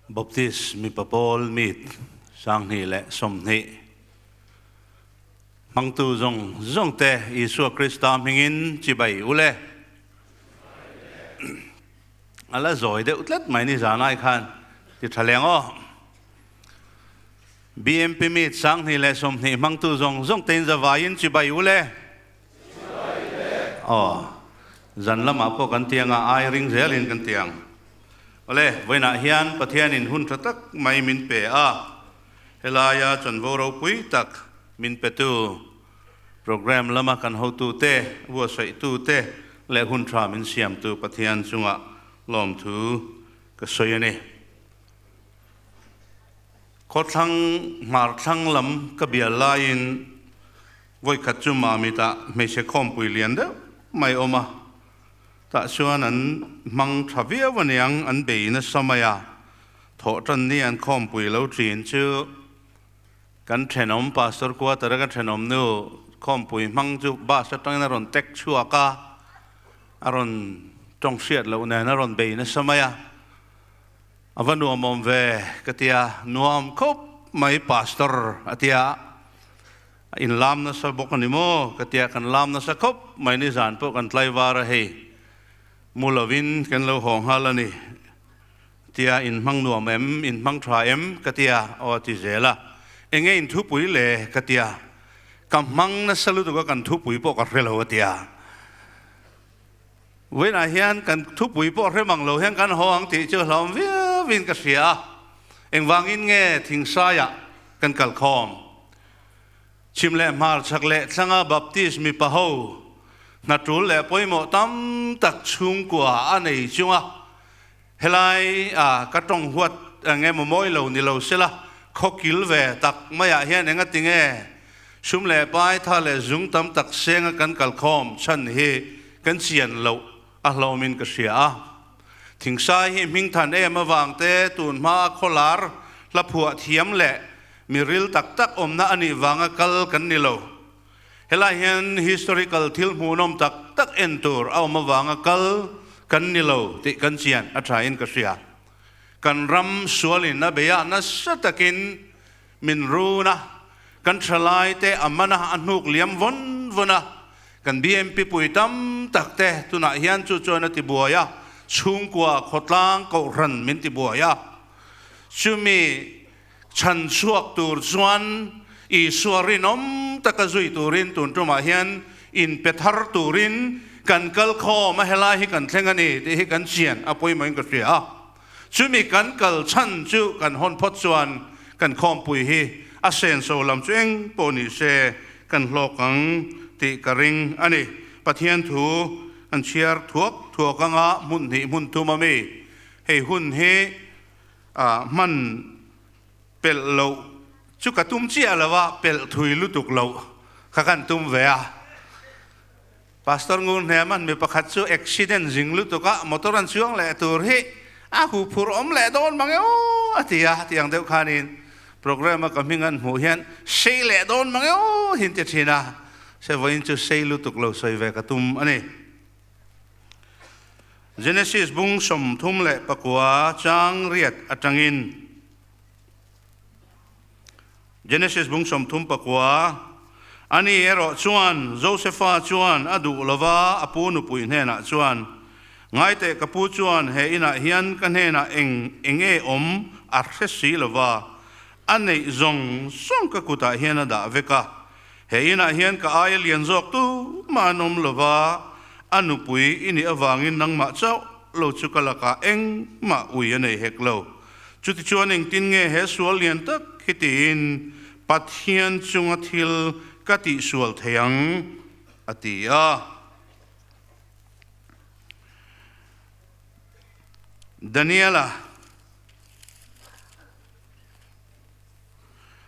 Baptist mipa pawl meet 2020 hmangtu zawng zawng te Isua Krista hmingin chibai u le. A la zawi deuh tlat mai ni zanai khan ti tha leng aw. BMP meet 2020 hmangtu zawng zawng tein zavaiin chibai u le. Aw, zan lamah pawh kan tiang a, ai ring zelin kan tiang. Awle, vawiinah hian Pathianin hun tha tak mai min pe a, helaia chanvo ropui tak min petu, program lama kan hotute, buatsaihtu te leh hun tha min siamtu Pathian chungah lawmthu ka sawi a ni. Khawthlang hmarthlang lam ka bial laiin vawikhat chu Mamitah hmeichhe khawmpui lian deuh mai a awm a, tah chuan an hmang tha viau aniang an bei nasa mai a, thawh tan ni an khawmpui lo thin chu kan thenawm Pastor Quarter a kan thenawm nu khawmpui hmang chu bus atangin a rawn tek chhuak a, a rawn tawng hriat loh nen a rawn bei nasa mai a. A va nuam awm ve ka ti a, nuam khawp mai Pastor a ti a, in lam nasa bawk a ni maw ka ti a, kan lam nasa khawp mai nizan pawh kan tlaivar a hei mu lovin kan lo haw nghal a ni a ti a, in hmang nuam em, in hmang tha em ka ti a, aw a ti zel a, enge in thupui le ka ti a, ka hmang nasa lutuk a kan thupui pawh ka hre lo a ti a. Vawiinah hian kan thupui pawh hrem ang lo hian kan haw ang tih chu hlauhawm viauin ka hria a. Engvangin nge Thingsaiah kan kal khawm? Chhim leh hmar chhak leh thlanga Baptist mipa ho hna tul leh pawimawh tam tak chhungkua a nei chunga helai a ka tawng huat eng emaw mawi lo ni lo sela khaw kil ve tak maiah hian engati nge sum leh pai tha leh zung tam tak senga kan kal khawm chhan hi kan chian loh a hlawmin ka hria a. Thingsai hi hmingthan em avang te tun hma a khawlar hla phuah thiam leh mi ril tak tak awmna a nih vanga kal kan ni lo. Helai hian historical thil hmuhnawm tak tak en tur a awm avanga kal kan ni lo tih kan chian a thain ka hria. Kan ram sualin a beih a nasa takin min run a, kan thalai te a man a, a hnuk liam vawn vawn a, kan BMP pui tam tak te tunah hian chu chuan a ti buai a, chhungkua khawtlang kohhran min ti buai a, chumi Chhan chhuak tur chuan Isua rinawm taka zui turin tun tumah hian inpe thar turin kan kal khawm a, helai hi kan thleng a ni tih hi kan chian a pawimawhin ka hria a. Chumi kan kal chhan chu kan hawn phawt chuan kan khawmpui hi a senso lam chu eng pawh ni se kan hlawk ang tih ka ring a ni. Pathian thu kan chhiar thuak thuak anga hmun hnih hmun thum a mi hei hun hi A hman pelh loh chu ka tum chiah lo a, pelh thui lutuk loh kha kan tum ve a. Pastor Ngur Hneman mi pakhat chu accident zing lutuk a motor an chuang leh tur hi a hu phur awm leh dawn mang e aw a ti a, tiang deuh khanin program a ka hming an hmuh hian sei leh dawn mang e aw hi an ti thin a, se vawiin chu sei lutuk lo sawi ve ka tum a ni. Genesis bung 39 chang riat atangin Genesis bung 39 Ani erawh chuan Josefa chuan a duh lova a pu nupui hnenah chuan, Ngaiteh ka pu chuan he inah hian ka hnenah eng enge awm a hre si lova, a neih zawng zawng ka kutah hian a dah vek a, He inah hian ka aia lian zawk tu mah an awm lova, a nupui i nih avangin nangmah chauh lo chu ka lakah engmah ui a nei hek lo. Chutichuan engtin nge he sual lian tak hi tiin Pathian chunga thil ka tihsual thei ang? a ti a. Daniela.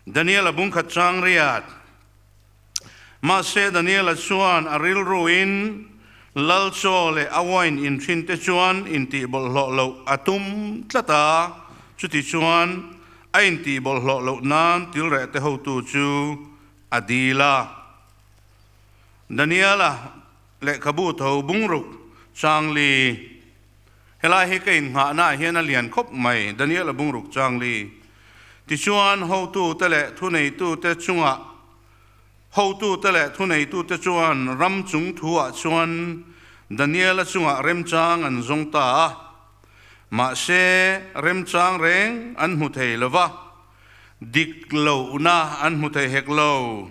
Daniela bungkhat chang riat. Mahse Daniela chuan a rilruin lal chaw leh a wine inhrin te chuan intihbawlhhlawh loh a tum tlat a, chuti chuan a intihbawlhhlawh loh nan tilreh te hotu chu a dil a. Daniela lehkhabu tho bungruk chang li. Helai hi ka innghahna ah hian a lian khawp mai, Daniel a bungruk chang li. Tichuan, hotute leh thuneitute chungah Hotute leh thuneitute chuan ram chung thuah chuan Daniela chungah remchang an zawng ta a. Mahse, remchang reng an hmu thei lo va, dik lohna an hmu thei hek lo.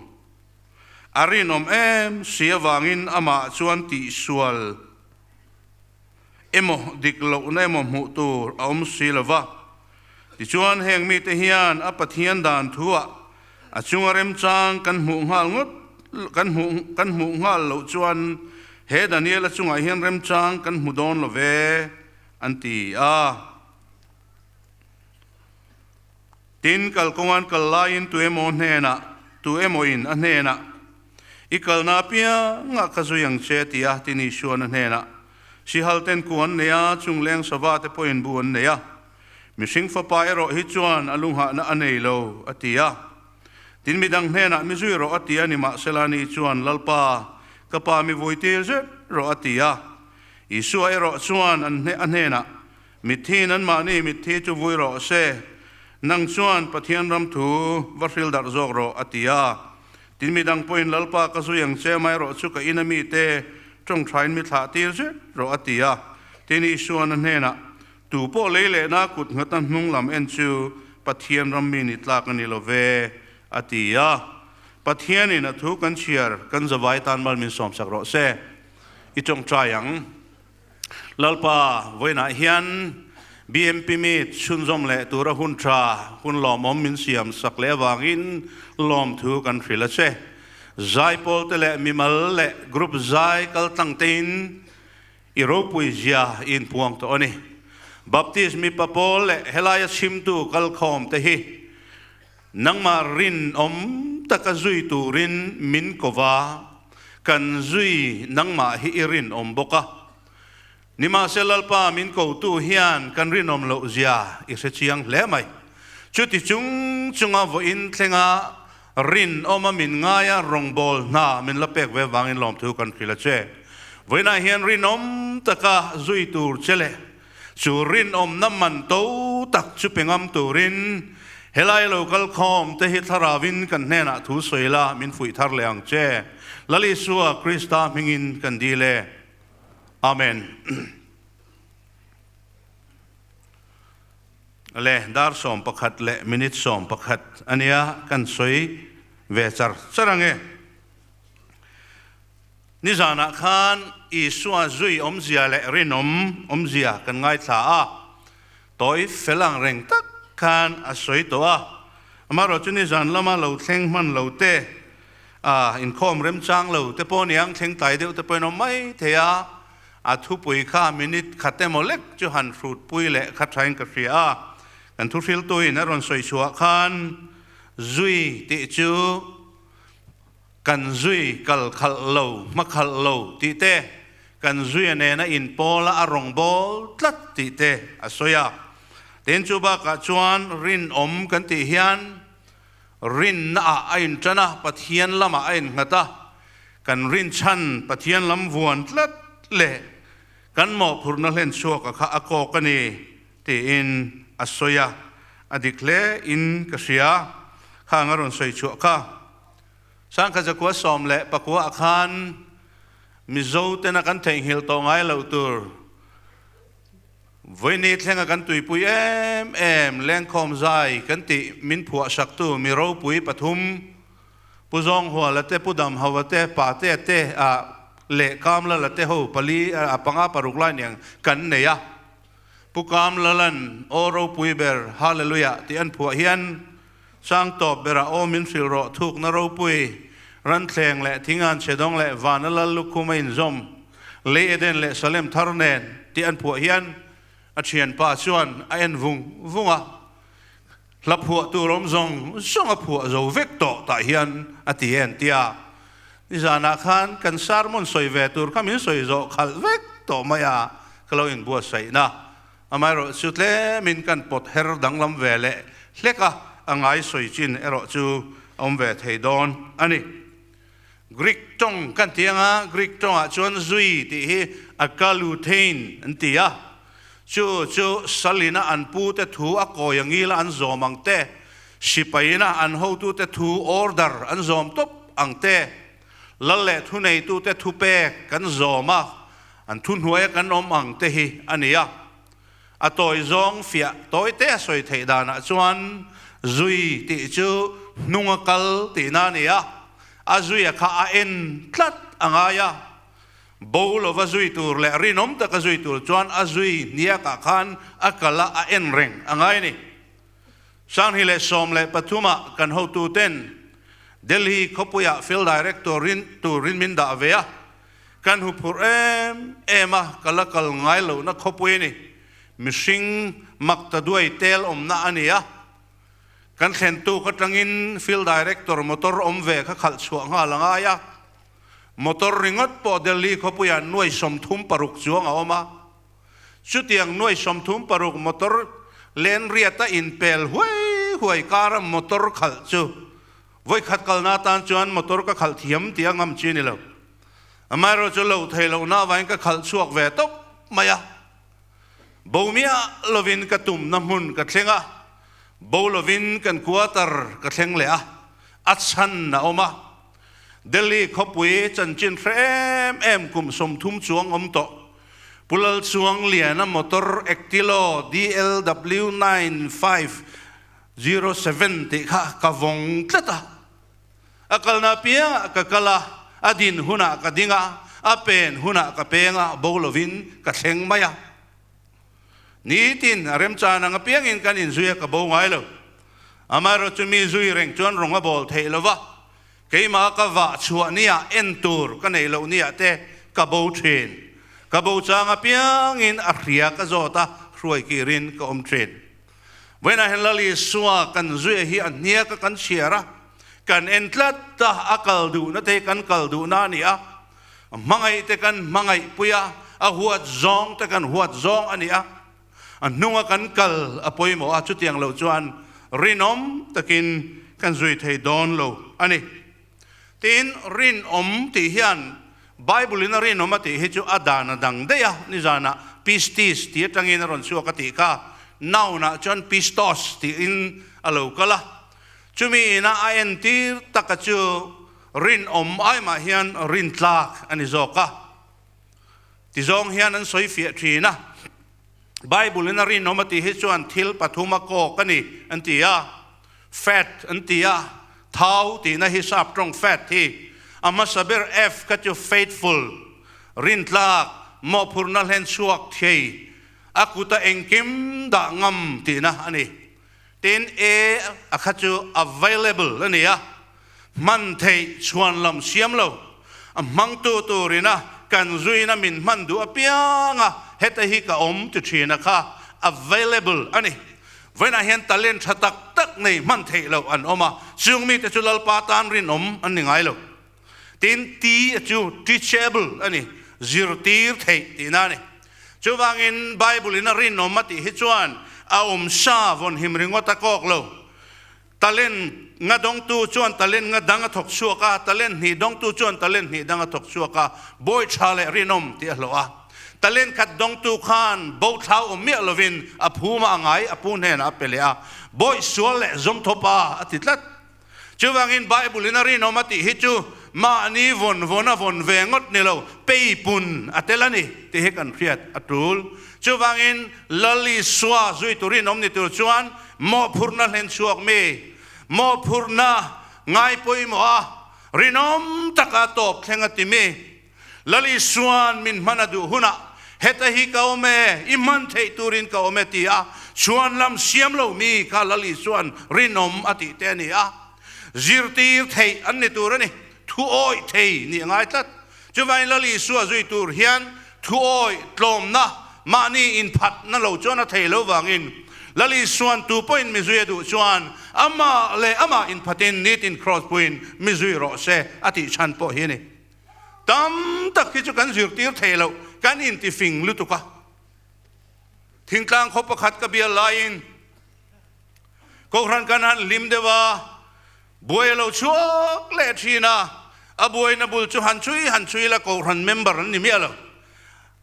A rinawm em si avangin amah chuan tihsual emaw dik lohna emaw hmuh tur a awm si lo va. Tichuan, heng mite hian a Pathian dan thuah a chunga remchang kan hmuh nghal ngawt kan hmuh kan hmuh nghal loh chuan he Daniela chungah hian remchang kan hmu dawn lo ve, an ti a. Tin, kalkawnga'n kal laiin tu emaw hnenah, tu emawin a hnenah, I kalna apiangah ka zui ang che, ti a, tin Isua'n a hnenah, Sihal ten ku an nei a, chung leng sava te pawhin bu an nei a. Mihring fapa erawh hi chuan a lunghahna a nei lo, a ti a. Tin, midang hnenah mi zui rawh a ti a, nimahsela ni chuan, Lalpa, ka pa mi vui tir zet rawh, a ti a. Isua erawh chuan an a hnenah, Mithiin anmahni mitthi chu vui rawh se, nang chuan Pathian ram thu va hril darh zawk rawh, a ti a. Tin, midang pawhin Lalpa ka zui ang che, amaherawh chu ka ina mite tawngthain mi thlah tir zet rawh, a ti a. Tin, Isuan a hnenah, Tu pawh lei lehna kut nghatna hnung lam en chu Pathian ram mi ni tlak a ni lo ve, a ti a. Pathianin a thu kan chhiar kan zavai tan mal min sawmsak rawh se. I tawngtai ang. Lalpa, vawiinah hian BMP Meet chhunzawm leh tura hun tha, hun lawmawm min siam sak leh avangin lawmthu kan hrilh a che. Zaipawl te leh mimal leh group zai kal tlang tein i ropui zia i inpuang tawh a ni. Baptist mipa pawl leh helaia chhimtu kalkhawm te hi nangmah rinawm taka zui turin min ko va, kan zui nangmah hi i rinawm bawk a. Nimahse Lalpa min kotu hian kan rinawm loh zia i hre chiang hle mai. Chuti chung chunga vawiin thlenga rinawma min ngaia rawngbâwl hna min la pek ve vangin lawmthu kan hrilh a che. Vawiinah hian rinawm taka zui tur che leh Chu rinawmna man to tak chu pe ngam turin helai lo kal khawm te hi thlarauin kan hnenah thu sawi la min fuih thar leh ang che. Lal Isua Krista hmingin kan dil e. Amen. Le dar 11 leh minute 11 ania kan sawi ve char char ange. Nizanah khan Isua zui awmzia leh rinawm awmzia kan ngaithla a, tawi fel ang reng tak khan a sawi tawh a. Amaherawh chu nizan lama lo thleng hman lo te, a inkhawm remchang lo te pawh niang thleng tlai deuh te pawhin awm mai thei a, a thupui kha minute khat emaw lek chu han hrutpui leh kha thain ka hria a. Kan thuhriltuin a rawn sawi chhuah khan zui tih chu, Kan zui kal khalh lo, hma khalh lo tih te, kan zuia nena inpawla a rawn bawl tlat tih te a sawi a. Tin, chu bakah chuan rinawm kan tih hian rinna ah a intan a, Pathian lamah a innghat a, kan rinchhan Pathian lam vuan tlat leh kan mawhphurhna hlen chhuaka kha a kawk a ni tiin a sawi a, a dik hle in ka hria. Khang a rawn sawi chhuah kha. Sangkhat zakua 19 ah khan Mizo tena kan theihnghilh tawh ngai loh tur Vawini thlenga kan tuipui em em lengkhawm zai kan tih min phuah saktu mi ropui pathum Pu Zawnghuala te, Pu Damhauva te, Patea te ah leh Kamlala te ho pali a panga paruk lai niang kan nei a. Pu Kamlalan aw ropui ber Hallelujah tih an phuah hian Sang tawp berah aw min hrilh rawh thukna ropui, ranthleng leh thingan chhedawng leh vana lal lukhum a inzawm, lei Eden leh Salem thar nen tih an phuah hian a thianpa chuan a en vung vung a, hla phuah tur awm zawng zawng a phuah zo vek tawh tah hian a ti en tia. Nizanah khan kan sermon sawi ve tur kha min sawi zawh khalh vek tawh mai a, ka lo inbuatsaihna. Amaherawh chu tlemin kan pawt her danglam ve leh hlek a, a ngai sawi chin erawh chu a awm ve thei dawn a ni. Greek tawng kan ti anga Greek tawngah chuan zui tih hi akaluthein an ti a. Chu chu Salina an pute thu a kawi angila an zawm ang te, sipaina an hotute thu order an zawm tawp ang te, lal leh thuneitute thupek kan zawm a, an thuhnuaia kan awm ang te hi a ni a. A tawi zawng fiah tawi te a sawi theih danah chuan zui tih chu hnunga kal tihna a ni a, a zuia kha a en tlat a ngai a. Bo lova zui tur leh rinawm taka zui tur chuan a zui hniakah khan a kal a, a en reng a ngai a ni. 2013 ah kan hotuten Delhi khawpuiah Field Director rin turin min dah ve a, kan huphurh em em a, ka la kal ngai lohna khawpui a ni. Mihring mak ta duai tel awmna a ni a, kan thlen tuk atangin Field Director motor awm ve kha khalh chhuah nghal a ngai a. Motor ringawt pawh Delhi khawpuiah nuai 36 chuang a awm a. Chutiang nuai 36 motor len riata inpel huai huai kara motor khalh chu vawikhat kalna atan chuan motor ka khalh thiam tih a ngam chi a ni lo. Amaherawhchu lo thei lohna avangin ka khalh chhuak ve tawp mai a. Bo miah lovin ka tumna hmun ka thleng a, bo lovin kan quarter ka thleng leh a, a chhan a awm a. Delhi khawpui chanchin hre em em kum 30 chuang awm tawh. Pu Lalchuangliana motor Actilo DLW 9507 tih kha ka vawng tlat a. A kalna apiangah ka kal a, a din hunah ka ding a, a pen hunah ka peng a, bo lovin ka thleng mai a. Nitin a remchan ang apiangin kan inzui a, ka bo ngai lo. Amaherawhchu chu mi zui reng chuan rawng a bawl theih lo va, keimah ka vah chhuah nia en tur ka neih loh nia te ka bo thin. Ka bo chang apiangin a hria ka zawt a, hruai kirin ka awm thin. Vawiinah hian Lal Isua kan zuia hi a hniak a kan chhiar a, kan en tlat a, a kal duhna te hi kan kal duhna a ni a, Hmangaih te kan hmangaih pui a, a huat zawng te kan huat zawng a ni a, a hnunga kan kal a pawimawh a, chutiang loh chuan rinawm takin kan zui thei dawn lo a ni. Tin, rinawm tih hian Bible in a rinawm a tih hi chu a dan a dang daih a, nizanah pistis tih atangin a rawn chhuak a tih kha, noun ah chuan pistos tiin a lo kal a, chumi ina a entir taka chu Rinawm aimah hian rintlak a ni zawk a, ti zawng hian an sawi fiah thin a. Bible-in a rinawm a tih hi chuan thil pathum a kawk a ni an ti a, fat an ti a, thau tihna hi sap tawng fat hi a hmasa ber F kha chu faithful, rintlak, mawhphurhna hlen chhuak thei, a kuta engkim dah ngam tihna a ni. Tin, A a kha chu available a ni a, hman theih chhuan lam siam lo, a hmangtu turina kan zuina min hman duh apianga heta hi ka awm ti thina kha available a ni. Vawiinah hian talent tha tak tak nei hman theih loh an awm a, chung mite chu Lalpa tan rinawm an ni ngai lo. Tin, T a chu teachable a ni, zirtir theih tihna a ni. Chuvangin Bible in a rinawm a tih hi chuan a awmsa vawnhim ringawt a kawk lo. Talent nga dawngtu chuan talent nga dang a thawk chhuak a, talent hnih dawngtu chuan talent hnih dang a thawk chhuak a, bawi tha leh rinawm tih a hlawh a. Talent khat dawngtu khan bo thlau awm miah lovin a phuma a ngai a pu hnenah a pe leh a, bawi sual leh zawm thawpa a ti tlat. Chuvangin Bible in a rinawm a tih hi chu mahni vawn vawn a vawn ve ngawt ni lo, peipun a tel a ni tih hi kan hriat a tul. Chuvangin Lal Isua zuitu rinawm ni tur chuan mawhphurhna hlen chhuak mi, mawhphurhna ngai pawimawh a, rinawm taka tawp thleng a ti mi, Lal Isua'n min hman a duh hunah, Heta hi ka awm e, i hman theih turin ka awm e ti a, chhuan lam siam lo mi kha Lal Isua'n rinawm a tih te a ni a. Zirtir theih an ni tur a ni, thu awih thei nih a ngai tlat. Chuvangin Lal Isua zui tur hian thu awih tlawmna, mahni inphatna lo chuan a thei lo vangin Lal Isua'n tu pawhin mi zui a duh chuan amah leh amah inphatin nitin kraws puiin mi zui rawh se a tih chhan pawh hi a ni. Tam tak hi chu kan zirtir thei lo, kan intifing lutuk a. Thingtlang khaw pakhat ka bial laiin Kohhran kan han hlim deuh a, buai a lo chhuak leh thin a, a buaina bul chu han chhui han chhui la Kohhran member an ni miah lo.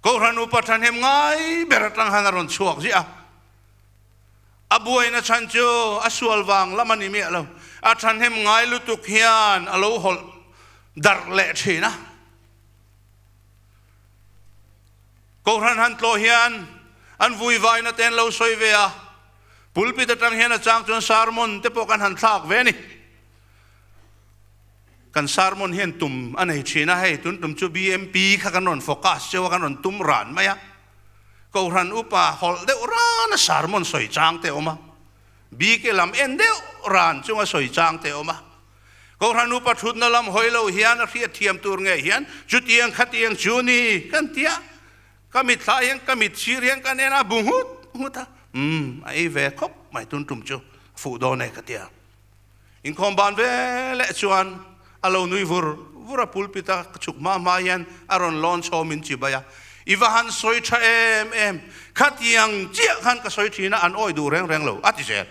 Kohhran upa thahnem ngai ber atang han a rawn chhuak ziah a. A buaina chhan chu a sual vang lam a ni miah lo. A thahnem ngai lutuk hian a lo hawlh darh leh thin a. Kohhran han tlawh hian an vui vaina te an lo sawi ve a. Pulpit atang hian a chang chuan sermon te pawh kan han thlak ve a ni. Kan sermon hian tum a nei thin a, hei tun tum chu BMP kha kan rawn focus cheu a, kan rawn tum ran mai a. Kohhran upa hawlh deuh ran a sermon sawi chang te a awm a, bike lam en deuh ran chunga sawi chang te a awm a. Kohhran upa thutna lam hawi lo hian a hriat thiam tur ngei hian chutiang khatiang chu ni kan ti a, ka mitthla hian ka mit sir hian kan en a, bu nghut nghut a, umm a ei ve khawp mai tun tum chu fuh dawn e ka ti a. Inkhawm ban ve leh chuan a lo nui vur vur a, pulpit a ka chhuk hma hma hian a rawn lawn chhawm in chibai a, I va han sawi tha em em, khatiang chiah khan ka sawi thin a, an awi duh reng reng lo, a ti zel.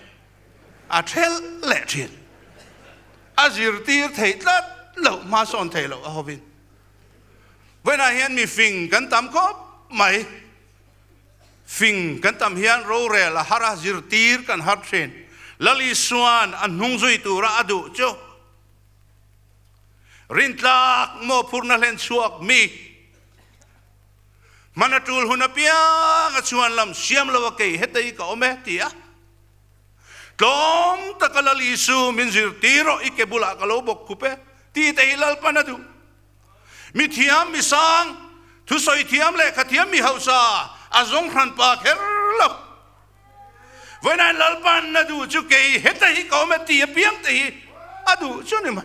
A thelh leh thin. A zirtir theih tlat loh, hma sawn theih loh a hovin. Vawiinah hian mi fing kan tam khawp mai. Fing kan tam hian rorel a har a, zirtir kan har thin. Lal Isuan a hnung zui tura a duh chu rintlak mawhphurhna hlen chhuak mi, hman a tul hun apiang a chhuan lam siam lo a kei hetei ka awm e ti a. Tlawm taka Lal Isu min zirtir rawh i ke bulah ka lo bawk khup e ti te hi Lalpan a duh. Mi thiam, mi sang, thusawi thiam leh khathiam mi hausa a zawng hran pa kher lo. Vawiinain Lalpan na duh chu kei heta hi ka awm e ti apiang te hi a duh chu ni mai.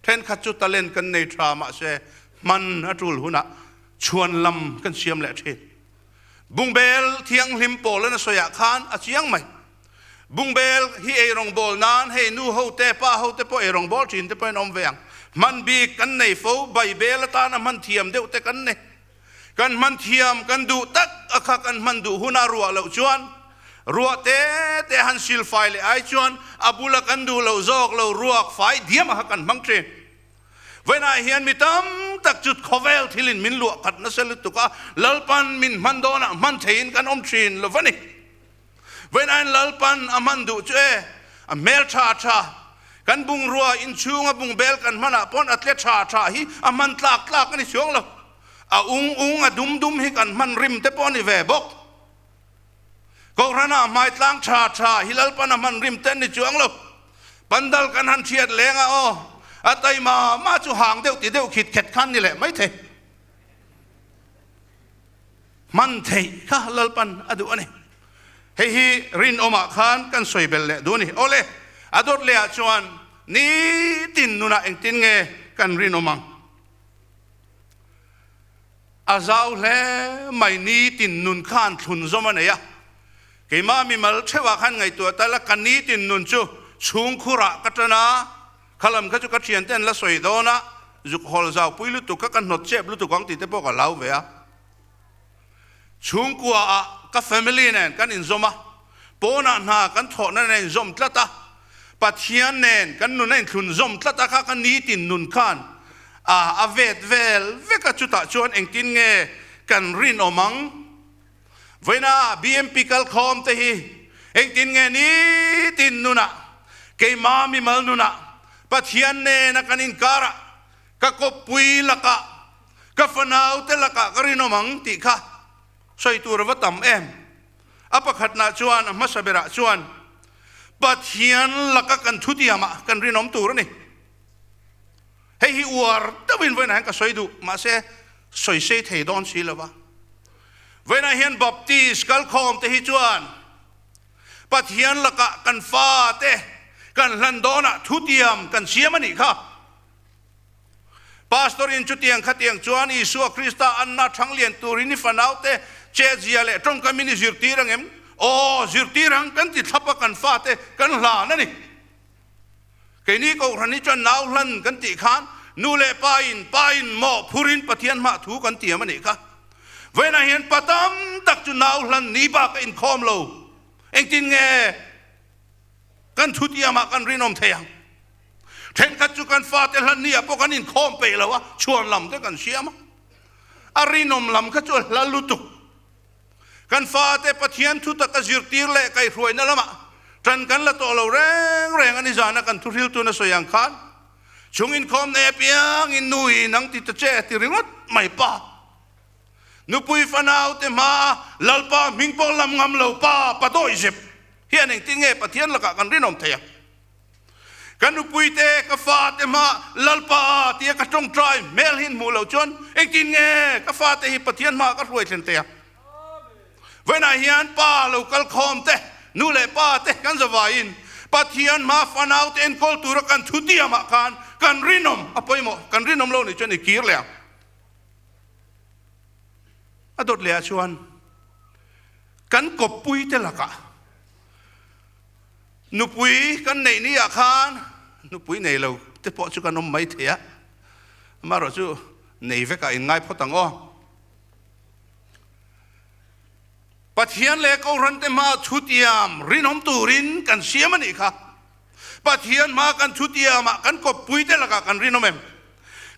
Thenkhat chu talent kan nei tha mahse hman a tul hunah chhuan lam kan siam leh thin. Bungbel thianghlim pawl an a sawiah khan a chiang mai. Bungbel hi eirawng bawl nan hei nu ho te pa ho te pawh eirawng bawl thin te pawh in awm ve ang. Hman bik kan nei fo, Baibel atana hman thiam deuh te kan nei. Kan hman thiam kan duh tak a kha kan hman duh huna ruah loh chuan ruah te te han sil fai leh ai chuan a bula kan duh loh zawk lo ruak fai diam a kha kan hmang thin. Vawiinah hian mi tam tak chu khawvel thilin min luah khat nasa lutuk a, Lalpan min hman dawnah hman theiin kan awm thin lo va ni. Vawiinah hian Lalpan a hman duh chu e, a hmel tha tha, kan bungrua inchhunga bungbel kan hmanah pawn a tle tha tha hi a hman tlak tlak a ni chuang lo. A ung ung, a dum dum hi kan hman rim te pawh a ni ve bawk. Kohhranah hmaitlang tha tha hi Lalpan a hman rim te an ni chuang lo. Pandal kan han thiat leng a aw, a taima ma chu hang deuh ti deuh khit khet khan ni leh mai thei. Hman theih kha Lalpan a duh a ni. Hei hi rinawmah khan kan sawi bel leh duh a ni. Awle, a dawt lehah chuan nitin nunah engtin nge kan rinawm ang? A zau hle mai nitin nun khan thlun zawm a nei a, keimah mimal theuhah khan ngaihtuah tal a, ka nitin nun chu chhungkhurah ka tan a, khalam kha chu ka thiante an la sawi dawn a, zuk hawl zau pui lutuk kha ka hnawt chep lutuk ang tih te pawh ka hlau ve a. Chhungkuaah ka family nen kan inzawm a, pawnah hna kan thawhna nen inzawm tlat a, Pathian nen kan nun a inthlun zawm tlat a kha ka nitin nun khan a a vet vel vek a, chutah chuan engtin nge kan rinawm ang? Vawiina BMP kalkhawm te hi engtin nge nitin nunah, keimah mimal nunah, Pathian nena kan inkarah, ka kawppui lakah, ka fanaute lakah ka rinawm ang tih kha sawi tur a va tam em? A pakhatnah chuan, a hmasa berah chuan Pathian laka kan thutiamah kan rinawm tur a ni. Hei hi uar deuhin vawiinah hian ka sawi duh, mahse sawi sei thei dawn si lo va. Vawiinah hian Baptist kalkhawm te hi chuan Pathian lakah kan fate kan hlan dawnah thutiam kan siam a nih kha. Pastor in chutiang khatiang chuan Isua Krista anna thanglian turin i fanaute chetzia leh tawngkam in i zirtir ang em? Aw, zirtir ang kan ti thlap a kan fate kan hlan a ni. Keini Kohhran hi chuan nau hlan kan tih khan nu leh pa in pa in mawh phurin Pathian hmah thu kan tiam a nih kha. Vawiinah hian pa tam tak chu nau hlan ni bak a inkhawm lo. Engtin nge kan thutiamah kan rinawm thei ang? Thenkhat chu kan fate hlan ni ah pawh kan inkhawm peih lo a, chhuan lam te kan siam a. A rinawm lam kha chu a hla lutuk. Kan fate Pathian thu taka zirtir leh kaihhruaina lamah ṭan kan la tawh lo reng reng a ni zana kan thuhriltuna sawi ang khan chung inkhawm nei apiangin nu hi nang ti ta che ti ringawt mai pa. Nupui fanau te hmaa Lalpa hming pawh lam ngam lo pa pa dawi zep hian engtin nge Pathian lakah kan rinawm thei ang? Ka nupui te, ka fa te hma Lalpa tia ka tawngtai hmel hi hmuh loh chuan engtin nge ka fate hi Pathian hmaah ka hruai thlen thei ang? Vawiinah hian pa lo kal khawm te, nu leh pa te kan zavaiin Pathian hma fanau te enkawl tura kan thu tiamah khan kan rinawm a pawimawh, kan rinawm lo nih chuan i kir leh ang. A dawt lehah chuan kan kawppui te lakah Nupui kan neih ni ah khan nupui nei lo te pawh chu kan awm mai thei a, amaherawh chu nei vek ah in ngai phawt ang aw. Pathian leh Kohhran te hma chhutiam rinawm turin kan siam a nih kha. Pathian hma kan chhutiam ah kan kawppui te lakah kan rinawm em?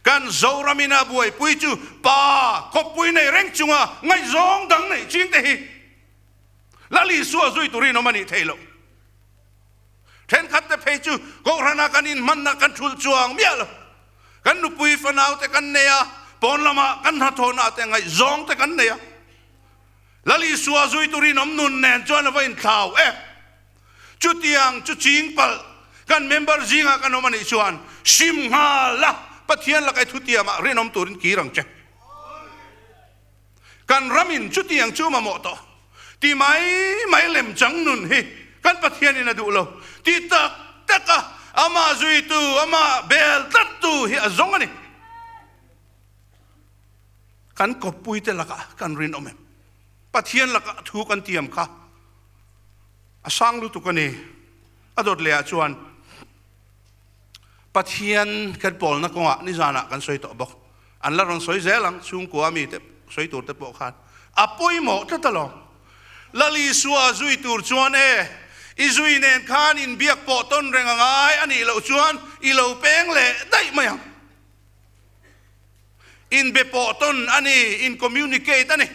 Kan Zoram in a buaipui chu pa kawppui nei reng chunga ngaihzawng dang neih ching te hi Lal Isua zui turin awm a nih theih loh. Thenkhat te phei chu Kohhrana kan inhmanna kan thulh chuang miah lo. Kan nupui fanau te kan nei a, pawn lamah kan hnathawhna te ngaihzawng te kan nei a. Lal Isua zui turin awm nun nen chuan a va inthlau em. Chutiang chu ching palh kan member zingah kan awm a nih chuan sim nghal la, Pathian lakai thutiamah rinawm turin kir ang che. Kan ramin chutiang chu mamawh tawh ti mai mai lem chang nun hi kan Pathianin a duh lo ti tak tak a, amah zuitu, amah bel tlattu hi a zawng a ni. Kan kawppuite lakah kan rinawm em? Pathian lakah thu kan tiam kha a sang lutuk a ni. A dawt lehah chuan Pathian kan pawlna kawngah nizanah kan sawi tawh bawk. An la rawn sawi zel ang, chhungkua mi te sawi tur te pawh khan a pawimawh tlat alawm. Lal Isua zui tur chuan e, i zui nen khan inbiak pawh tawn reng a ngai a nih loh chuan i lo peng leh daih mai ang. Inbe pawh tawn a ni, in communicate a ni.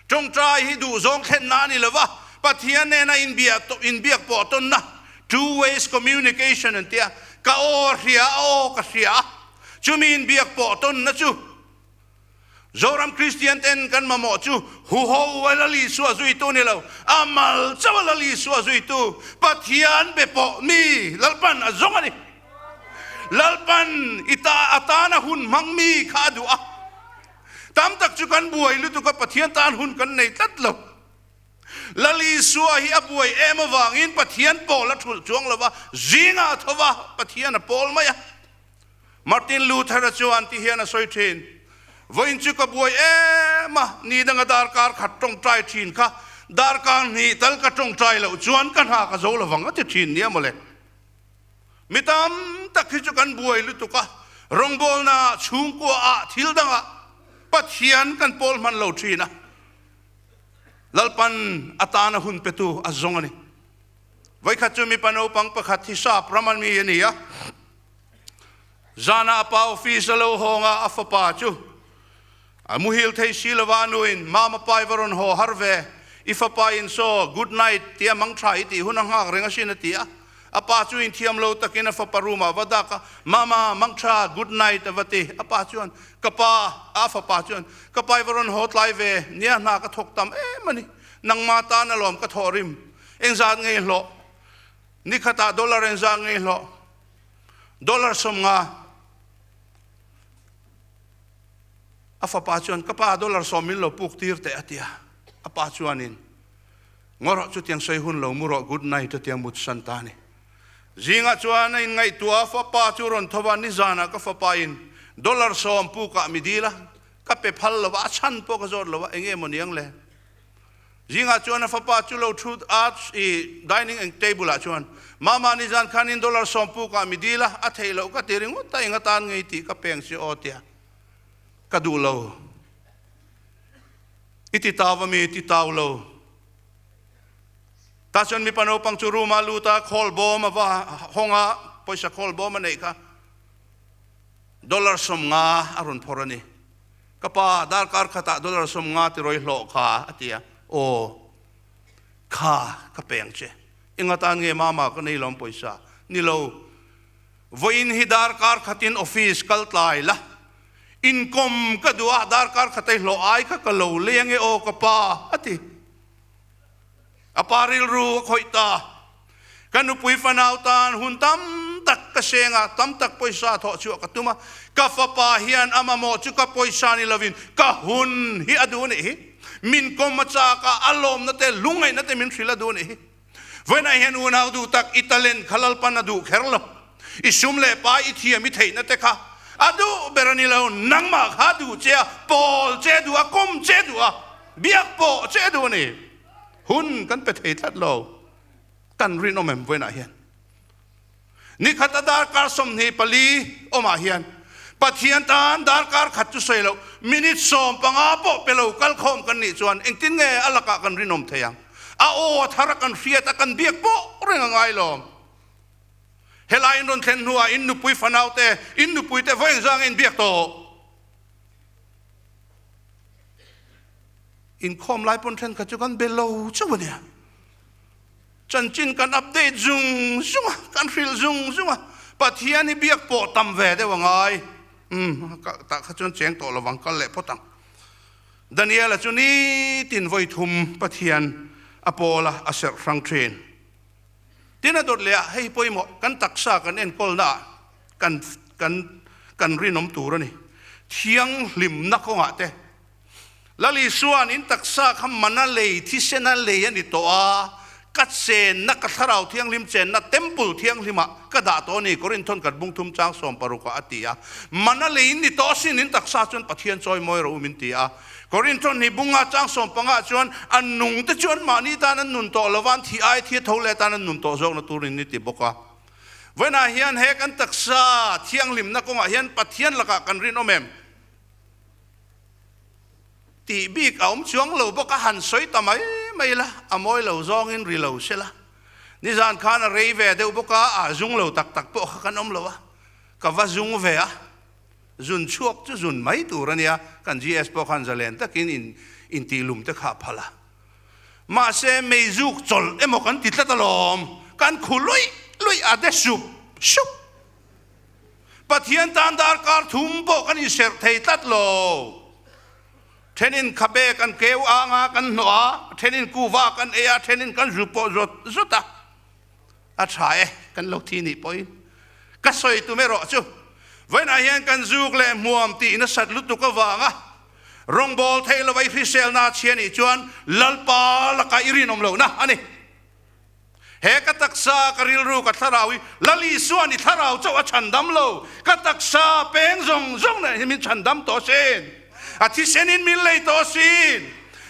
Tawngtai hi duhzawng thlenna a ni lo va, Pathian nena inbiak pawh tawnna, two ways communication an tia, ka aw a hria, a aw ka hria a, chumi inbiak pawh tawnna chu Zoram Kristian ten kan mamawh chu huho a Lal Isua zuitu ni lo, a mal chauh a Lal Isua zuitu, Pathian be pawh mi Lalpan a zawng a ni. Lalpan i ta atana hun hmang mi kha a duh a. Tam tak chu kan buai lutuk a, Pathian tan hun kan nei tlat lo. Lal Isua hi a buai em avangin Pathian pawl a thulh chuang lo va, zingah a tho va, Pathian a pawl mai a. Martin Luther-a chuan ti hian a sawi thin, Vawiin chu ka buai em a, ni danga darkar khat tawngtai thin kha darkar hnih tal ka tawngtai loh chuan ka hna ka zo lovang a ti thin nia mawle. Mi tam tak hi chu kan buai lutuk a, rawngbawlna ah, chhungkua ah, thil dangah Pathian kan pawl hman lo thin a, Lalpan atana hun petu a zawng a ni. Vawikhat chu mipa naupang pakhat hi sap ram a mi a ni a, zanah a pa office a lo hawng a, a fapa chu a muhil thei si lova a nuin, Mama pa i va rawn haw har ve, i fapa in saw good night tia mang tha i tih hun a nghak reng asin a ti a. A pa chu inthiam lo takin a fapa room ah va dak a, Mama, mang tha, good night a va ti. A pa chuan, Ka pa, a fapa chuan, Ka pa i va rawn haw tlai ve, nia hna ka thawk tam em a ni, nangma tan alawm ka thawh rim, engzat ngei hlawh, nikhatah dollar engzat ngei hlawh, dollar 50. A fapa chuan, Ka pa, dollar 10 min lo puk tir teh, a ti a. A pa chuanin, Ngaw rawh, chutiang sawi hun lo mu rawh, good night, a ti a, mut san ta a ni. Zingah chuan a inngaihtuah a, fapa chu rawn tho va, Nizanah ka fapain dollar 10 pukah mi dil a, ka pe phal lo va, a chhan pawh ka zawt lo va, eng nge maw niang le? Zingah chuan a fapa chu lo thu a, i dining table ah chuan, Mama, nizan khanin dollar 10 pukah mi dil a, a theih loh ka ti ringawt a, eng atan ngei tih ka peng si aw, tia ka duh lo. I ti tau a mi? Ti tau lo. Tah chuan mipa naupang chu room ah lut a, khawl bawm a va hawng a, pawisa khawl bawm a neih kha dollar 50 a rawn phawrh a ni. Ka pa, darkar khatah dollar 50 ti rawi hlawh kha, a ti a. Aw, kha ka peng che. Eng atan nge mama ka nei lawm pawisa? Ni lo. Vawiin hi darkar khatin office kal tlai la. Inkawm ka duh a, darkar khatai hlawh ai kha ka lo lei ange aw ka pa, a ti. A pa rilru a khawih ta. Ka nupui fanau tan hun tam tak ka seng a, tam tak pawisa thawh chhuah ka tum a, ka fapa hian a mamawh chu ka pawisa ni lovin ka hun hi a duh a nih hi. Min kawm a chak a, a lawmna te, lungngaihna te min hrilh a duh a nih hi. Vawiinah hian unau duh tak i talent kha Lalpan a duh kher lo. I sum leh pa i thiam i theihna te kha a duh ber a ni lo. Nangmah kha a duh che a, pawl che a duh a, kawm che a duh a, biak pawh che a duh a ni. Hun kan pe thei tlat lo. Kan rinawm em vawiinah hian? Ni khat a darkar 24 awmah hian Pathian tan darkar khat chu sawi loh, minute 15 pawh pe lo kal khawm kan nih chuan engtin nge a lakah kan rinawm thei ang? A aw a thar a kan hriat a kan biak pawh reng a ngai lawm. Helai in rawn thlen hnuah in nupui fanaute, in nupuite vawi engzah nge in biak tawh? Inkhawm lai pawn thenkhat chu kan be lo chauh a nia. Chanchin kan update zung zung a, kan hrilh zung zung a, Pathian hi biak pawh tam ve deuh a ngai. Umm, tah kha chuan cheng tawh lovang, kal leh phawt ang. Daniela chu nitin vawi thum Pathian a pawl a, a serh hrang thin. Tin a dawt leh a, hei pawimawh, kan taksa kan enkawlna ah kan kan kan rinawm tur a ni. Thianghlimna kawngah te Lal Isua'n in taksa kha mana lei, thisena lei a ni tawh a, ka chenna, ka Thlarau Thianghlim chenna Temple Thianghlimah ka dah tawh a ni, Korinthon kat bung thum chang 16 ah a ti a. Mana lei in ni tawh asin in taksa chuan Pathian chawi mawi rawh u min ti a. Korinthon hi bunga chang 15 ah chuan a nung te chuan mahni tan an nun tawh lo va, an thi ai thi a tho leh tan an nun tawh zawkna tur in ni ti bawk a. Vawiinah hian he kan taksa thianghlimna kawngah hian Pathian lakah kan rinawm em? Tih bik a awm chuang lo bawk a, han sawi ta mai mai la, a mawi lo zawngin ri lo se la. Nizan khan a rei ve deuh bawk a, a zung lo tak tak pawh kha kan awm lo a, ka va zung ve a, zun chhuak chu zun mai tur a nia, kan GS pawh khan zalen takin in intihlum te kha a phal a. Mahse meizuk chawlh emaw kan ti tlat alawm, kan khu luih luih a de sup sup. Pathian tan darkar thum pawh kan inserh thei tlat lo. Thenin khabe kan keu ang a, kan hnawh a, thenin kuva kan ei a, thenin kan zu pawh zawt zawt a. A tha e, kan lo thi nih pawhin ka sawi tum erawh chu vawiinah hian kan zuk leh hmuam tih nasat lutuk avanga rawngbawl theih lova i hriselna a chhia nih chuan Lalpa lakah i rinawm lohna a ni. He ka taksa, ka rilru, ka thlarau hi Lal Isuan i thlarau chauh a chhandam lo. Ka taksa peng zawng zawng nen hi min chhandam tawh asin. A thisenin min lei tawh asin.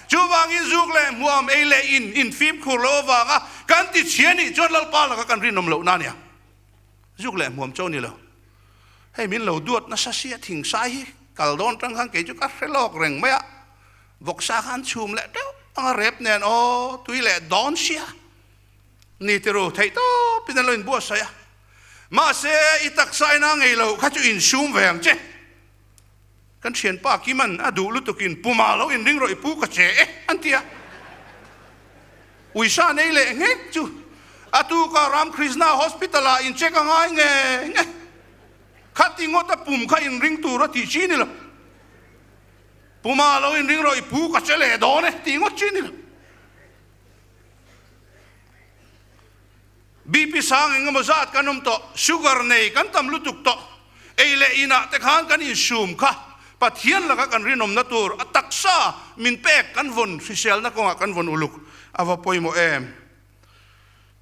Chuvangin zuk leh hmuam, ei leh in, in fimkhur loh avanga kan ti chhia nih chuan Lalpa laka kan rinawm lohna a nia. Zuk leh hmuam chauh ni lo. Hei min lo duat nasa sia thingsai hi kal dawn tang khan kei chu ka hre lawk reng mai a. Vawksa khan chhum leh teuh ang a rep nen aw tui leh dawn sia ni tiru theih tawp in an lo inbuatsaih a mahse i taksa ina ngei lo kha chu insum ve ang che kan thianpa Kiman a duh lutuk in puma lo inring rawh i pu ka che e an ti a uisa nei leh nghek chu a tuka Ramkrishna Hospital ah in check a ngai nge nge khati ngawt a pum kha inring tur a tih chi ni lo. Puma lo inring rawh i pu ka che leh dawn e tih ngawt chi ni lo. BP sang eng emaw zat kan awm tawh, sugar nei kan tam lutuk tawh, ei leh inah te khan kan insum kha Pathian laka kan rinawmna tur a taksa min pek kan vawn hriselna kawngah kan vawn uluk a va pawimawh em.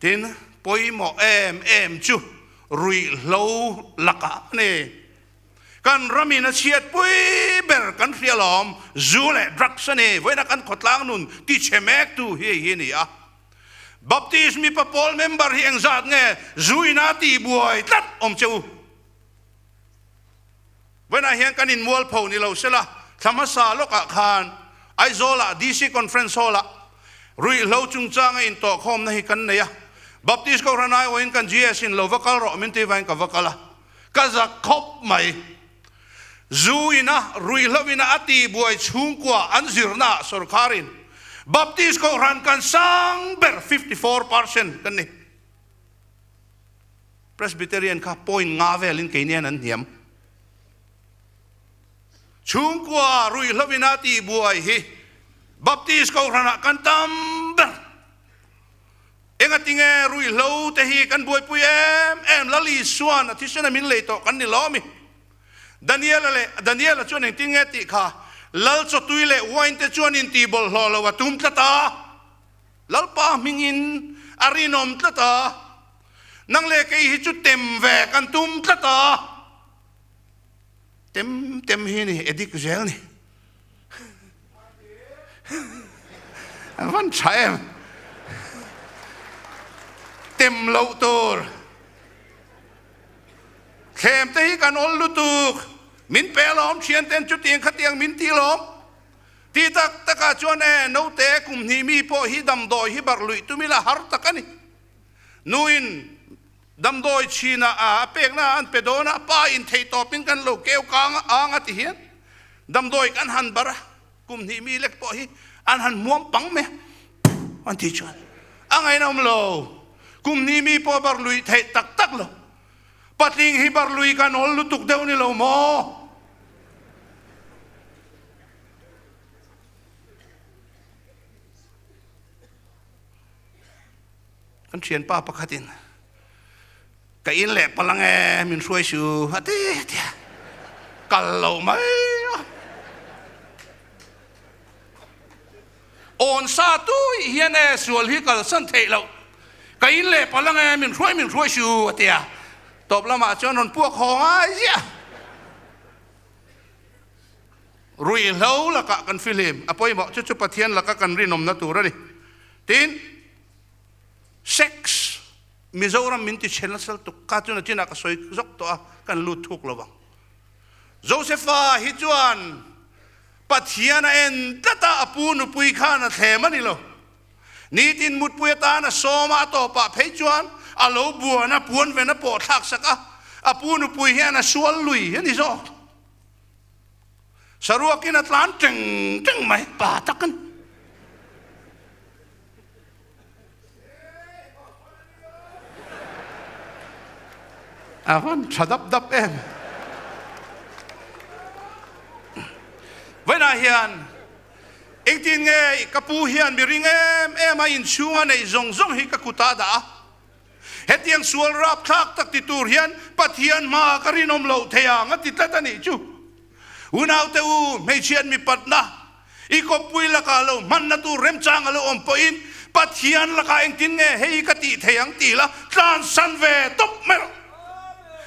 Tin, pawimawh em em chu ruihhlo lakah a ni. Kan ramin a chhiatpui ber kan hria lawm, zu leh drugs a ni. Vawiina kan khawtlang nun tichhe mektu hi hei hi a ni a. Baptist mipa pawl member hi engzat nge zu ina tihbuai tlat awm che u? Vawiinah hian kan inmualpho ni lo sela, thla hmasa lawkah khan Aizawlah DC Conference Hall-ah ruihhlo chungchanga intawhkhawmna hi kan nei a. Baptist Kohhran aiawhin kan GS in lo va kal rawh min ti vain ka va kal a. Ka zak khawp mai. Zu ina, ruihhlo ina a tihbuai chhungkua an zirnaah sorkarin Baptist Kohhran kan sang ber 54% kan ni. Presbyterian kha point nga velin keinian an hniam. Chhungkua ruihhlo ina tihbuai hi Baptist Kohhranah kan tam ber. Engatinge ruihhlo te hi kan buaipui em em? Lal Isuan a thisena min lei tawh kan ni lo ami? Daniela leh Daniela chuan engtin nge tih kha? Lal chawtui leh wine te chuan intih bawlhhlawh lo a tum tlat a, Lalpa hmingin a rinawm tlat a, nang leh kei hi chu tem ve kan tum tlat a, tem tem hi ni edik zel ni. A van tha em? Tem loh tur. Thlem te hi kan awl lutuk, min pe alawm, thian ten chutiang khatiang min ti alawm. Ti tak takah chuan e, naute kum hnih mi pawh hi damdawi hi barh luih tum ila har tak a ni. Nuin damdawi chhinah a pekna an pe dawn a, pa in theih tawpin kan lo keu kang ang a ti hian damdawi kan han barh a, kum hnih mi lek pawh hi an han hmuam pang mai a, an ti chuan a ngainawm lo. Kum hnih mi pawh barh luih theih tak tak lo. Patling hi barlui kan awl lutuk deuh ni lo maw? Kan thianpa pakhatin ka in leh palang e min hruai su a ti tia kal lo mai a. Awn sa tui hian e sual hi kalsan theih loh. Ka in leh palh ang e, min hruai min hruai su a ti a. Tawp lamah chuan rawn puak haw ngai ziah. Ruihhlo lakah kan fihlim a pawimawh, chu chu Pathian laka kan rinawmna tur a ni. Tin, sex Mizoram min ti chhe nasa lutuk, ka chuna chinah ka sawi zawk tawh a, kan lut thuk lo vang. Josepha hi chuan Pathian a en tlat a, a pu nupui khan a thlem a ni lo. Nitin mutpui atan a sawm a, a tawpah phei chuan a lo buan a, puan ven a pawh thlak sak a, a pu nupui hian a sual lui a ni zawk. Saruakin a tlan teng teng mai, pa tak a ni. A van tha dap dap em. Vawiinah hian engtin nge ka pu hian mi ring em em a inchhunga neih zawng zawng hi ka kutah a dah a. Hetiang sual rapthlak tak ti tur hian Pathian hmaah ka rinawm loh thei ang a ti tlat a nih chu. Unaute u, hmeichhiat mipatna I kawppui lakah lo hmanna tur remchang a lo awm pawhin Pathian lakah engtin nge hei ka tih thei ang tih la tlansan ve tawp mai rawh.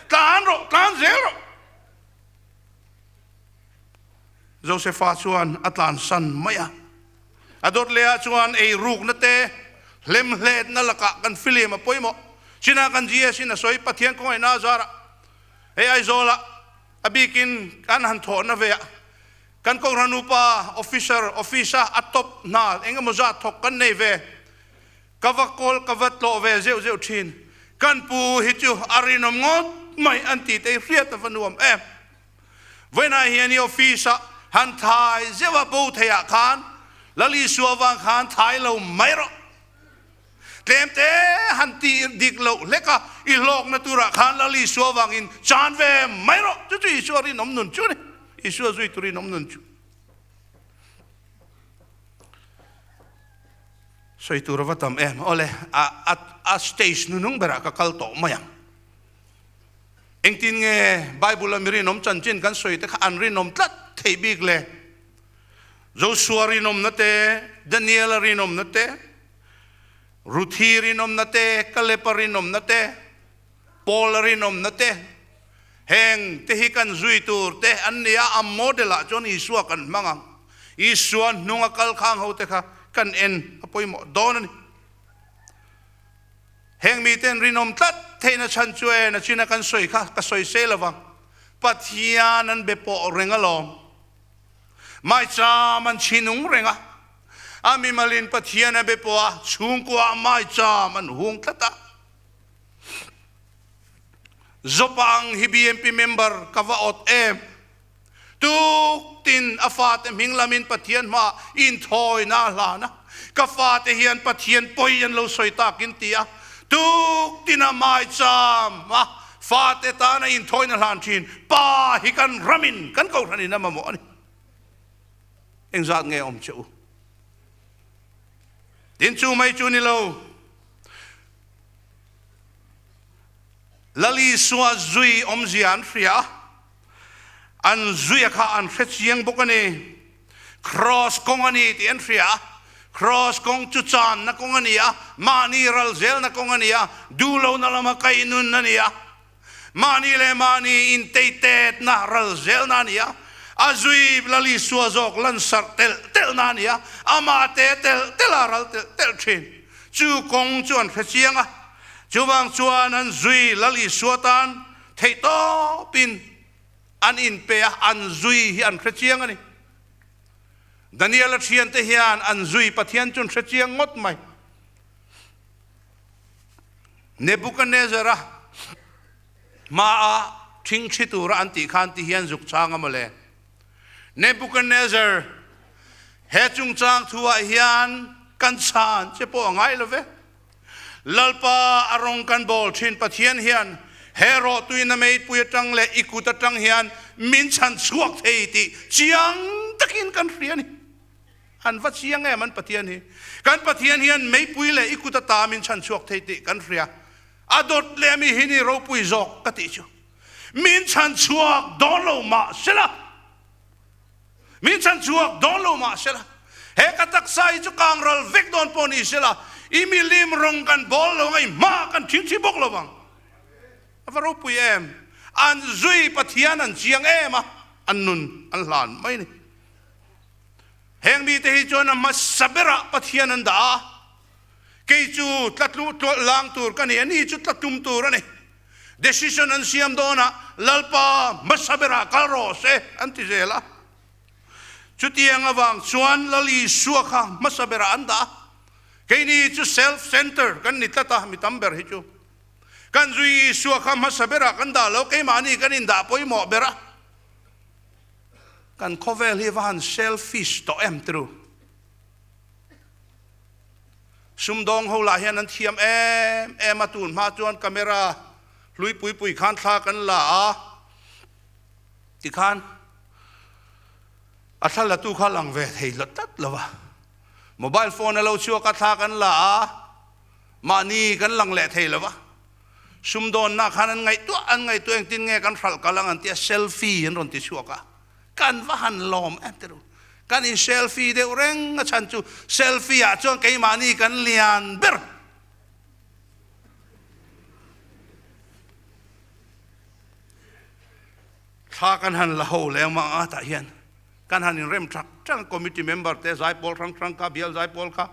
Tlan rawh, tlan zel rawh. Josefa chuan a tlansan mai a. A dawt lehah chuan ei rukna te, hlemhletna lakah kan film a pawimawh. China kan GS in a sawi Pathian khawngaihna a zarah hei Aizawlah a bikin kan han thawhna ve a. Kan Kohhran upa, officer, office a a top hna eng emaw zat thawk kan nei ve. Ka va kawl ka va tlawh ve zeuh zeuh thin. Kan pu hi chu a rinawm ngawt mai an tih te hi hriat a va nuam em. Vawiinah hian i office ah han thai zeuh a bo theiah khan Lal Isua vang khan thai lo mai rawh. Tlem te han ti dik loh hlek a, i hlawkna turah khan Lal Isua vangin chan ve mai rawh. Chu chu Isua rinawm nun chu a ni. Isua zui tur rinawm nun chu. Sawi tur a va tam em. Awle, a, a, a stage nunung berah ka kal tawh mai ang. Engtin nge Bible a mi rinawm chanchin kan sawi te kha an rinawm tlat theih bik le? Joshua rinawmna te, Daniela rinawmna te, Ruthi rinawmna te, Kalepa rinawmna te, Paula rinawmna te, heng te hi kan zui tur te an ni a, a model ah chuan Isua kan hmang ang. Isua hnunga kal khang ho te kha kan en a pawimawh dawn a ni. Heng miten rinawm tlat theihna chhan chu e, nachina kan sawi kha ka sawi sel avang. Pathian an be pawh reng alawm. Maicham an chhinung reng a, a mimalin Pathian a be pawh a, chhungkuaah maicham an hung tlat a. Jopa ang hi BMP member ka va awt em? Tuk tin a fate hming lamin Pathian hmaah inthawina a hlan a, Ka fate hian Pathian pawi an lo sawi takin ti a, tuk tina maicham a fate tana inthawina hlan thin Pa hi kan ramin kan kohhranin a mamawh a ni. Engzat nge awm che u? Tin chu mai chu ni lo. Lal Isua zui awmzia an hria a, an zuia kha an hre chiang bawk a ni. Kraws kawng a ni tih an hria a, kraws kawng chu channa kawng a ni a, mahni ral zelna kawng a ni a, duhlohna lama kaih nun a ni a, mahni leh mahni inteitetna ral zelna a ni a, a zui Lal Isua zawk lansarh telh telhna a ni a, amah te telh telh a ral telh telh thin. Chu kawng chu an hre chiang a, chuvang chuan an zui Lal Isua tan theihtawpin an inpe a, an zui hi an hre chiang a ni. Daniel-a thiante hian an zui Pathian chu an hre chiang ngawt mai. Nebuchadnezzar-a hmaa thingthi tura an tih khan ti hian zuk chang a mawle. Nebuchadnezzar, he chungchang thuah hian kan chhan che pawh a ngai lo ve. Lalpa a rawng kan bawl thin Pathian hian he rawhtuina meipui atang leh i kut atang hian min chhan chhuak thei tih chiang takin kan hria a ni. An va chiang em an Pathian hi. Kan Pathian hian meipui leh i kut ata min chhan chhuak thei tih kan hria. A dawt leh ami hi ni ropui zawk ka tih chu. Min chhan chhuak dawn lo mah sela. Min chhan chhuak dawn lo mah sela, he ka taksa hi chu kang ral vek dawn pawh ni sela, i milim rawng kan bawl lo ang a, i hma kan thingthi bawk lo vang. A va ropui em! An zui Pathian an chiang em a, an nun an hlan mai a ni. Heng mite hi chuan a hmasa berah Pathian an dah a, kei chu tlatlu lang tur ka ni, ani chu tlatum tur a ni. Decision an siam dawnah Lalpa hmasa berah kal rawh se an ti zel a. Chutiang avang chuan Lal Isua kha hmasa berah an dah a. Keini chu self center kan ni tlat a, mi tam ber hi chu. Kan zui Isua kha hmasa berah kan dah lo, keimahni kan indah pawimawh ber a. Kan khawvel hi va han selfish tawh em tiru. Sumdawng ho lah hian an thiam em em a, tun hma chuan camera hlui pui pui khan thla kan la a, tikhan a thla la tu kha lang ve thei lo tlat lo va, mobile phone a lo chhuak a thla kan la a, mahni kan lang leh thei lo va, sumdawnna khan an ngaihtuah an ngaihtuah engtin nge kan hralh kal ang an tia selfie an rawn ti chhuak a. Kan va han lawm em ti ru. Kan in selfie deuh reng a chhan chu selfie ah chuan keimahni kan lian ber. Thla kan han la ho leng mang a tah hian kan han in rem thak thak committee member te zaipawl hrang hrang kha bial zaipawl kha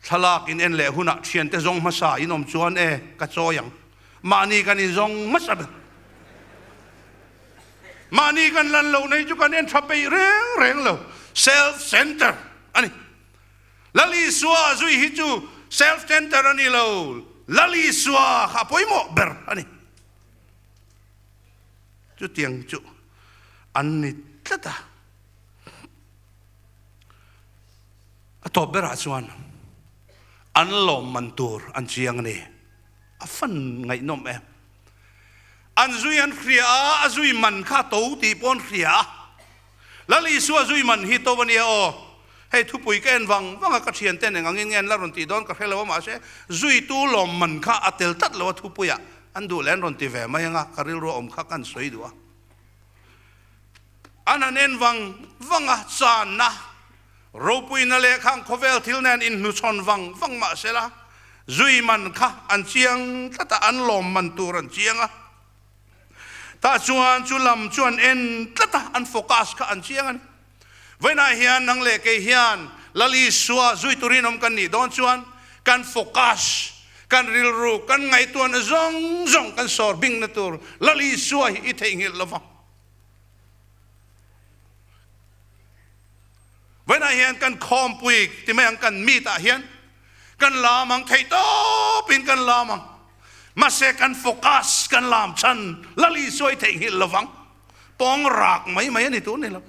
thlalak in en leh hunah thiante zawng hmasa in awm chuan e ka chawi ang mahni kan in zawng hmasa ber. Mahni kan lan lohna hi chu kan en tha peih reng reng lo. Self center a ni. Lal Isua zui hi chu self center a ni lo. Lal Isua kha a pawimawh ber a ni. Chutiang chu an ni tlat a. A tawp berah chuan an lawmman tur an chiang a ni. A fan ngaihnawm em. An zui an hria a, a zui man kha to tih pawh an hria a. Lal Isua zui man hi to a nia aw. Hei thupui ka en vang vang a, ka thianten eng angin nge an la rawn tih dawn ka hre lo a, mahse zuitu lawm man kha a tel tlat lo a thupuiah an duh leh an rawn ti ve mai ang a, ka rilru a awm kha ka han sawi duh a. An han en vang vang a, channa, ropuina leh khang khawvel thil nen inhnuchhawn vang vang mah sela, zui man kha an chiang tlat a, an lawm man tur an chiang a. Tah chuan chu lam chu an en tlat a, an focus kha an chiang a ni. Vawiinah hian nang leh kei hian Lal Isua zui turin awm kan nih dawn chuan kan focus, kan rilru, kan ngaihtuahna zawng zawng kan sawr bingna tur Lal Isua hi i theihnghilh lo vang. Vawiinah hian kan khawmpui ti mai ang kan meet ah hian kan lam ang theih tawpin kan lam ang. Mahse kan focus kan lam chhan Lal Isua i theihnghilh lo vang. Pawng rak mai mai a ni tur ni lo.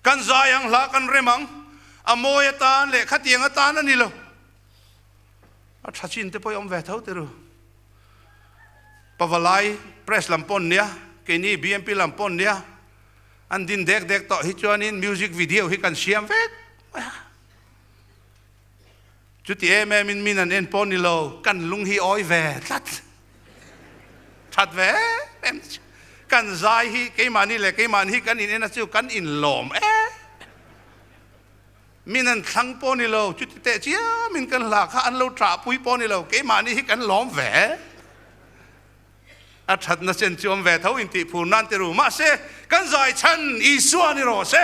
Kan zai ang hla kan rem ang, a mawi atan leh khatiang atan a ni lo. A tha chin te pawh i awm ve tho ti ru. Pavalai press lam pawn nia, keini BMP lam pawn nia, an din dek dek tawh hi chuanin music video hi kan siam vek mai a. Chuti em em in min an en pawh ni lo, kan lung hi awi ve tlat. That ve em em chu. Kan zai hi keimahni leh keimahni hi kan in en a chu kan inlawm em. Min an thlang pawh ni lo, chuti teh chiam in kan hla kha an lo ṭahpui pawh ni lo, keimahni hi kan lawm ve. A thatna chen chu awm ve tho intih phur nan ti ru. Mahse, kan zai chhan Isua ni rawh se.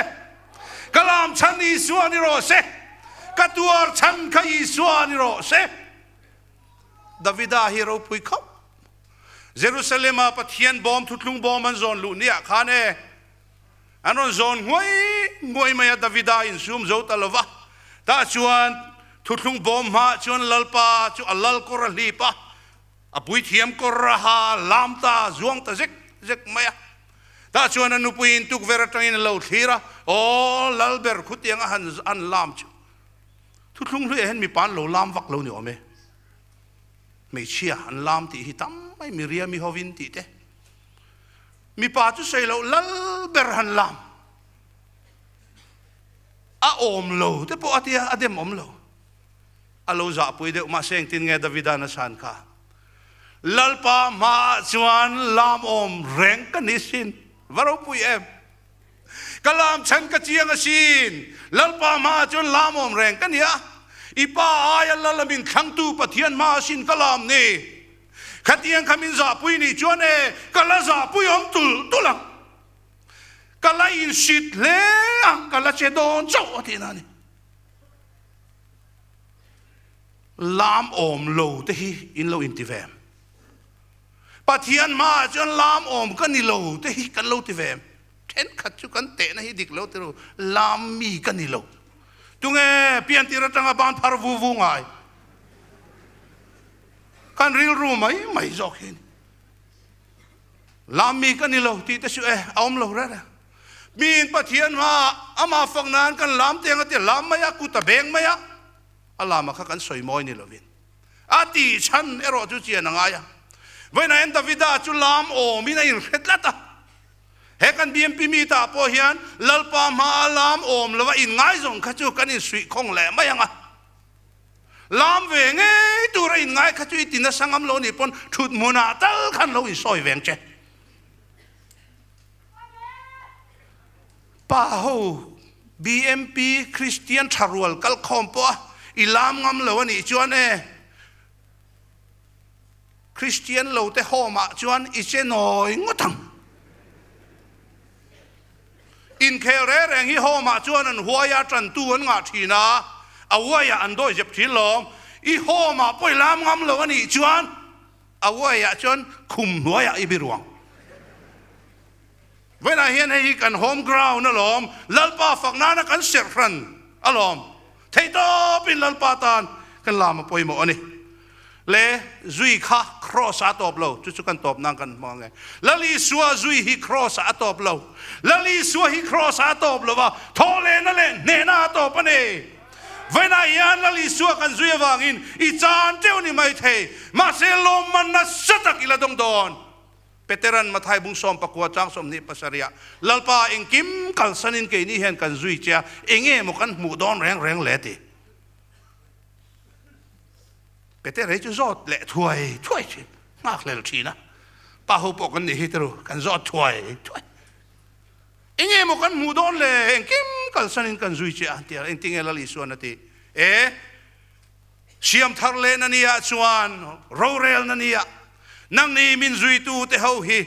Ka lam chhan Isua ni rawh se. Ka tuar chhan kha Isua ni rawh se. Davida hi ropui khawp. Jerusalem-a Pathian bawm thutlung bawm an zawn luh niah khan e, an rawn zawn nguai nguai mai a, Davida insum zo ta lo va. Tah chuan thuthlung bawm hmaah chuan Lalpa chu a lal kawr a hlip a, A puithiam kawr raha lam ta zuang ta zek zek mai a. Tah chuan a nupuiin tukverh atangin a lo thlir a, Aw Lalber khutianga han an lam chu thuthlung hluiah hian mipa an lo lam vak lo ni awm e. Hmeichhia an lam tih hi tam mai Miriami hovin tih te. Mipa chu sawi loh Lalber han lam a awm lo te pawh a tia a dem awm lo. A lo zahpui deuh mahse engtin nge Davida'n a chhan kha? Lalpa hmaah chuan lam awm reng ka ni sin. Va ropui em! Ka lam chhan ka chiang asin. Lalpa hmaah chuan lam awm reng ka ni a. I pa aia lal a min thlangtu Pathian hma asin ka lam ni. Khatiang kha min zahpui nih chuan e, ka la zahpui awm tulh tulh ang. Ka la insit hle ang, ka la che dawn chauh a tihna a ni. Lam awm lo te hi in lo inti ve em? Pathian hmaah chuan lam awm ka ni lo te hi kan lo ti ve em? Thenkhat chu kan tehna hi dik lo ti ru, lam mi ka ni lo. Tunge piantir atanga ban phar vu vu ngai? Kan rilru mai mai zawk hi a ni. Lam mi ka ni lo tih te chu e, a awm lo reng reng. Miin Pathian hmaah amah fak nan kan lam teng a ti, lam mai a, kut a beng mai a, a lama kha kan sawi mawi ni lovin a tih chhan erawh chu chian a ngai a. Vawiinah hian Davida chu lam awmin a inhre tlat a. He kan BMP meet ah pawh hian Lalpa hmaa lam awm lova inngaizawng kha chu kan insuihkhawng leh mai ang a. Lam ve ngei tur a inngai kha chu i ti nasa ngam lo nih pawn thut hmunah tal khan lo insawi veng che. Pa ho BMP Kristian tha rual kal khawm pawh a i lam ngam lo a nih chuan e Kristian lo te home ah chuan i che nawi ngawt ang. Inkhel reng reng hi home ah chuan an huai a, tantu an ngah thin a, a uai ah an dawi zep thin lawm. I home ah pawh i lam ngam lo a nih chuan a uai ah chuan khum hnuai ah i bi ruang. Vawiinah hian hei hi kan home ground alawm, Lalpa fak nana kan serh hran alawm. Theihtawpin Lalpa tan kan lam a pawimawh a ni. Le zui kha kraws ah a tawp lo, chu chu kan tawp nan kan hmang e. Lal Isua zui hi kraws ah a tawp lo. Lal Isua hi kraws ah a tawp lo va, thawhlehna leh hnehna a tawp a ni. Vawiinah hian Lal Isua kan zui avangin i chan teuh ni mai thei, mahse lawmman nasa tak i la dawng dawn. Peteran Mathai bung 19 chang 27 ah, Lalpa engkim kalsanin keini hian kan zui che a, enge maw kan hmuh dawn reng reng le ti. Peter hi chu zawt leh thuai thuai thin, nghak hlel thin a, pa ho pawh kan nih hi tiru, kan zawt thuai thuai. Enge maw kan hmuh dawn le, engkim kalsanin kan zui che a ti a, engtinge Lal Isuan a ti? E, siam thar leh na nia chuan rorel na nia, nangni min zuitu te ho hi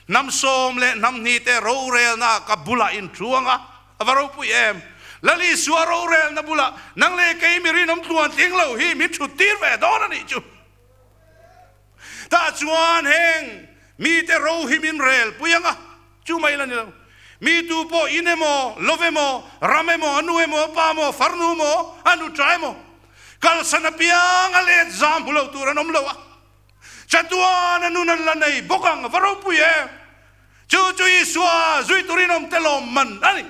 hnam sawm leh hnam hnih te rorelna ka bulah in thuang a, a va ropui em! Lal Isua rorelna bulah nang leh kei mi rinawm tluan tling lo hi min thut tir ve dawn a nih chu. Tah chuan heng mite ro hi min rel pui ang a, chu mai la ni lo. Mi tu pawh in emaw, love emaw, ram emaw, a nu emaw, a pa emaw, farnu emaw, a nu ta emaw, kalsan apiang a let zam hmu lo tur an awm lo a. Chatuan a nun an la nei bawk ang, a va ropui em! Chu chu Isua zui turin awm te lawm man a ni.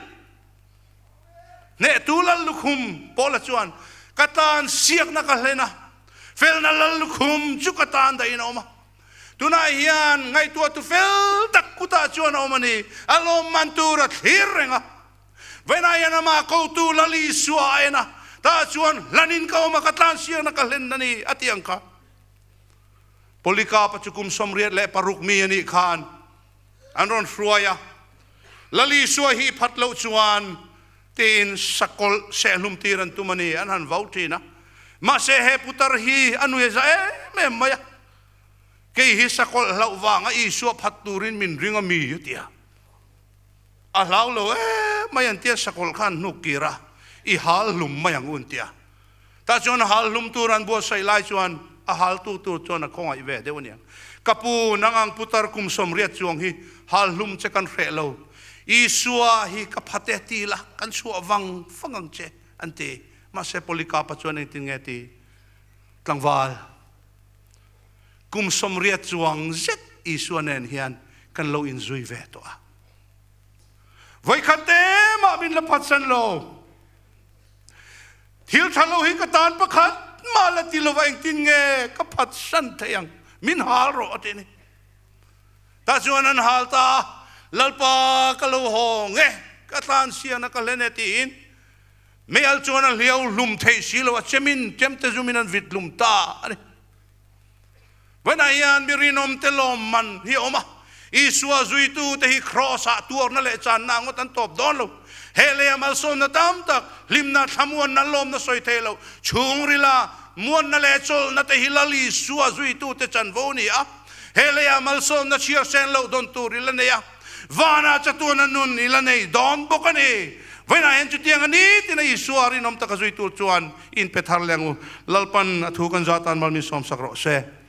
Hnehtu lal lukhum Paula chuan, Ka tan siakna ka hlen a, felna lal lukhum chu ka tan dahin a awm a. Tunah hian ngaihtuahtu fel tak kutah chuan a awm a ni, a lawmman tur a thlir reng a. Vawiinah hian amah kotu Lal Isua a en a, tah chuan hlanin ka awm a, ka tlansiakna ka hlen a ni, a ti ang kha. Polycarp-a chu kum 86 mi a nih khan an rawn hruai a, Lal Isua hi i phat loh chuan tiin sakawlh sehlum tir an tum a ni, an han vau thin a. Mahse he putar hi a nui a za em em mai a, Kei hi sakawlh hlauh vanga Isua phat turin min ring a mi? a ti a. A hlau lo em mai an tia, sakawlh kha an hnuk kir a, I hal hlum mai ang u an ti a. Tah chuan hal hlum tur an buatsaih lai chuan a haltu tur chuan a khawngaih ve deuh aniang. Ka pu, nang ang putar kum 80 chuang hi hal hlum che kan hreh lo. Isua hi ka phat e ti la, kan chhuah vang vang ang che, an ti. Mahse Polycarp-a chuan engtin nge ti? Tlangval, kum 80 chuang zet Isua nen hian kan lo inzui ve tawh a. Vawikhat te mah min la phatsan lo. Thil tha lo hi ka tan pakhat mah la ti lova engtin nge ka phatsan thei ang, min hal rawh a ti a ni. Tah chuan an hal ta a, Lalpa ka lo haw nge, ka tlansiana ka hlen e tiin meial chuan a hliau hlum theih si lo a, chemin chemte zumin an vit hlum ta a ni. Vawiinah hian mi rinawmte lawmman hi a awm a, Isua zuitute hi Kraws-ah tuarna leh channa ngawt an tawp dawn lo. He leia malsawmna tam tak, hlimna, thlamuanna, lawmna sawi thei lo, chhungrila muanna leh chawlhna te hi Lal Isua zuitute chanvo a ni a. He leia malsawmna chhiar sen loh dawn tur i la nei a, vanah chatuana nun i la nei dawn bawk a ni. Vawiinah hian chutiang a ni tina Isua rinawm taka zui tur chuan inpe thar leh ang u. Lalpan a thu kan zah tan mal min sawmsak rawh se.